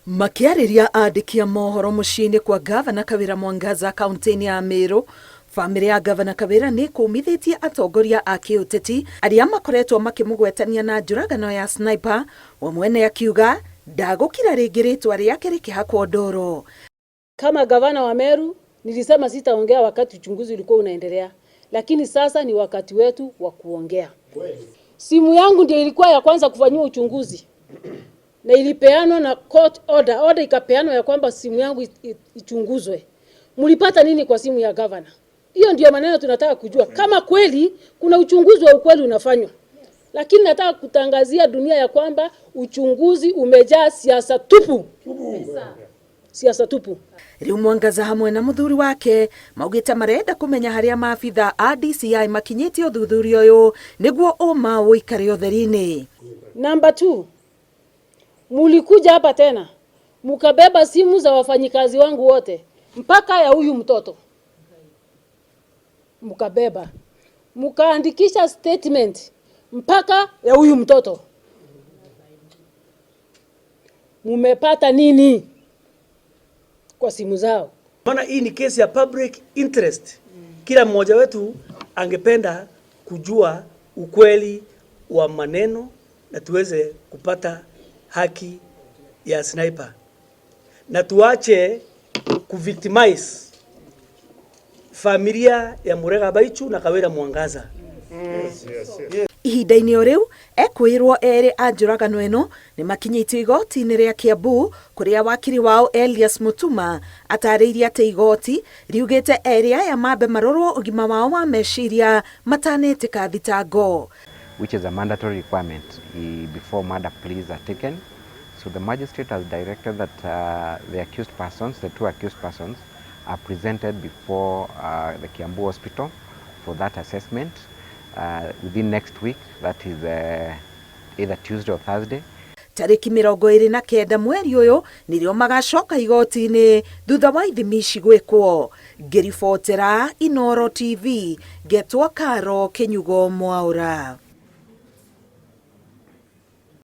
Makĩarĩria andĩki a mohoro mũciĩ-inĩ kwa Ngavana Kawĩra Mwangaza kaunti-inĩ ya Meru, bamĩrĩ ya Ngavana Kawĩra nĩ ĩkũmithĩtie atongoria a kĩũteti arĩa makoretwo makĩmũgwetania na njũragano ya Sniper, we mwene akiuga ndagũkira rĩngĩ rĩtwa rĩake rĩkĩhakwo ndoro. Kama gavana wa Meru nilisema sitaongea wakati uchunguzi ulikuwa unaendelea, lakini sasa ni wakati wetu wa kuongea. Simu yangu ndio ilikuwa ya kwanza kufanyiwa uchunguzi na ilipeanwa na court order. Order ikapeanwa ya kwamba simu yangu ichunguzwe. Mlipata nini kwa simu ya gavana? Hiyo ndio maneno tunataka kujua, kama kweli kuna uchunguzi wa ukweli unafanywa. Lakini nataka kutangazia dunia ya kwamba uchunguzi umejaa siasa tupu, siasa tupu. Rĩu Mwangaza hamwe na mũthuri wake maugĩte marenda kũmenya harĩa maabitha a DCI makinyĩtie ũthuthuria ũyũ nĩguo ũma ũikare ũtheri-inĩ. Number 2, mulikuja hapa tena mukabeba simu za wafanyikazi wangu wote mpaka ya huyu mtoto mukabeba, mukaandikisha statement mpaka ya huyu mtoto. Mumepata nini kwa simu zao? Maana hii ni kesi ya public interest. Kila mmoja wetu angependa kujua ukweli wa maneno na tuweze kupata haki ya Sniper, na tuache kuvictimize familia ya Murega Baichu na Kawira Mwangaza. Ihinda-inĩ o rĩu ekwĩrwo erĩ a njũragano ĩno nĩ makinyĩtio igoti-inĩ rĩa Kiambu kũrĩa wakiri wao Elias Mutuma atarĩirie atĩ igoti riugĩte erĩ aya mambe marorwo ũgima wao wa meciria matanetĩka thitango. Which is a mandatory requirement before murder pleas are taken. So the magistrate has directed that the accused persons, the two accused persons, are presented before the Kiambu Hospital for that assessment within next week, that is either Tuesday or Thursday. Tarĩki 29 mweri ũyũ nĩrĩo magacoka igoti-inĩ thutha wa ithimi ici gwĩkwo. Ngĩribotera Inooro TV, ngetwo Karo Kĩnyugo Mwaũra.